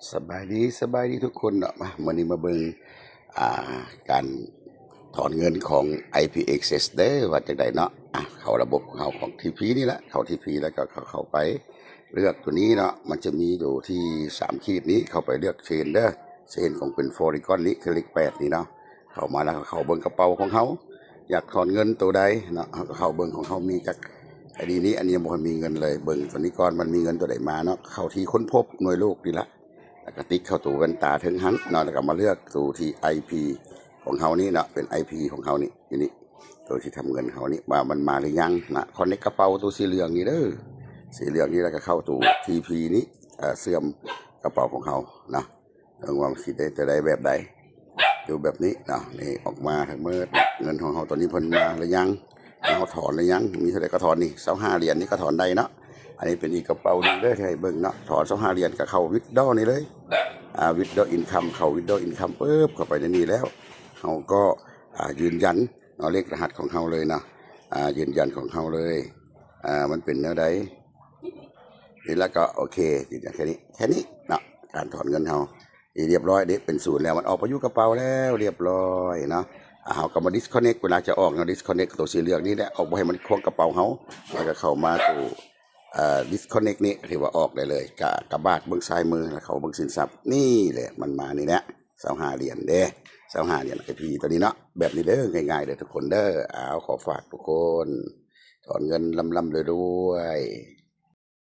ສະບາຍດີ ສະບາຍດີທຸກຄົນເນາະ. ມາ ມື້ນີ້ມາເບິ່ງ ອ່າ ການຖອນເງິນຂອງ ໄອພີ Access ເດີ ວ່າຈັ່ງໃດເນາະ. ອ່າ ເຂົ້າລະບົບຂອງເຮົາ ຂອງ ທີພີ ນີ້ລະ ເຂົ້າ ທີພີ ແລ້ວກໍເຂົ້າ ເຂົ້າໄປເລືອກຕົວນີ້ເນາະ. ມັນຈະມີຢູ່ທີ່ສາມຂີດນີ້ ເຂົ້າໄປເລືອກ Chain ເດີ Chain ຂອງເປັນ Polygon ນີ້ ຄືເລກແປດນີ້ເນາະ. ເຂົ້າມາແລ້ວກໍເຂົ້າເບິ່ງກະເປົາຂອງເຮົາ ຢາກຖອນເງິນໂຕໃດເນາະ ເຮົາກໍເຂົ້າເບິ່ງຂອງເຮົາມີຈັກ ໄອດີ ນີ້. ອັນນີ້ຍັງບໍ່ທັນມີເງິນເລີຍ ເບິ່ງຕົວນີ້ກ່ອນ ມັນມີເງິນໂຕໃດມາເນາະ. ເຂົ້າທີ່ຄົ້ນພົບໜ່ວຍໂລກນີ້ລະ ແລ້ວກໍຕິກເຂົ້າຕົວແວ່ນຕາເທິງຫັ້ນເນາະ ແລ້ວກໍມາເລືອກຕົວທີ່ ໄອພີ ຂອງເຮົານີ້ເນາະ ເປັນ ໄອພີ ຂອງເຮົານີ້ ຢູ່ນີ້ ຕົວທີ່ທຳເງິນເຮົານີ້ ວ່າມັນມາຫຼືຍັງນະ. ຄອນເນັກກະເປົາຕົວສີເຫຼືອງນີ້ເດີ ສີເຫຼືອງນີ້ ແລ້ວກໍເຂົ້າຕົວ ທີພີ ນີ້ ເຊື່ອມກະເປົາຂອງເຮົາເນາະ. ເບິ່ງວ່າມັນຊິໄດ້ແຕ່ໃດແບບໃດ ຢູ່ແບບນີ້ເນາະ. ນີ້ອອກມາທັງໝົດ ເງິນຂອງເຮົາຕອນນີ້ເພິ່ນມາຫຼືຍັງ ເຮົາຖອນຫຼືຍັງ ມີເທົ່າໃດກໍຖອນ. ນີ້ ຊາວຫ້າຫຼຽນນີ້ກໍຖອນໄດ້ເນາະ. ອັນນີ້ເປັນອີກກະເປົາໜຶ່ງເດີ ທີ່ໃຫ້ເບິ່ງເນາະ. ຖອນ ຊາວຫ້າຫຼຽນກໍເຂົ້າ Withdraw ນີ້ເລີຍ ອ່າ Withdraw Income ເຂົ້າ Withdraw Income ປຶບ ເຂົ້າໄປໃນນີ້ແລ້ວ ເຮົາກໍ ອ່າ ຢືນຢັນເນາະ ເລກລະຫັດຂອງເຮົາເລີຍເນາະ. ອ່າ ຢືນຢັນຂອງເຮົາເລີຍ ອ່າ ມັນເປັນແນວໃດ ນີ້ ແລ້ວກໍໂອເຄ ຢືນຢັນແຄ່ນີ້ ແຄ່ນີ້ເນາະ. ການຖອນເງິນເຮົາ ນີ້ ຮຽບຮ້ອຍເດ້ ເປັນສູນແລ້ວ ມັນອອກໄປຢູ່ກະເປົາແລ້ວ ຮຽບຮ້ອຍເນາະ. ອ່າ ເຮົາກໍມາ Disconnect ເວລາຈະອອກເນາະ Disconnect ຕົວສີເຫຼືອງນີ້ແຫຼະ ອອກບໍ່ໃຫ້ມັນຄວງກະເປົາເຮົາ ແລ້ວກໍເຂົ້າມາຕົວ ເອີ Disconnect ນີ້ ຖືວ່າອອກໄດ້ເລີຍ. ກະ ກະບາດເບິ່ງຊ້າຍມື ແລ້ວເຂົ້າເບິ່ງສິນຊັບ ນີ້ແຫຼະ ມັນມານີ້ແຫຼະ ຊາວຫ້າຫຼຽນເດ້ ຊາວຫ້າຫຼຽນ ໄອພີ ຕົວນີ້ເນາະ. ແບບນີ້ເດີ ງ່າຍໆເດີທຸກຄົນເດີ. ອ້າວ ຂໍຝາກທຸກຄົນ ຖອນເງິນລ່ຳໆລວຍໆ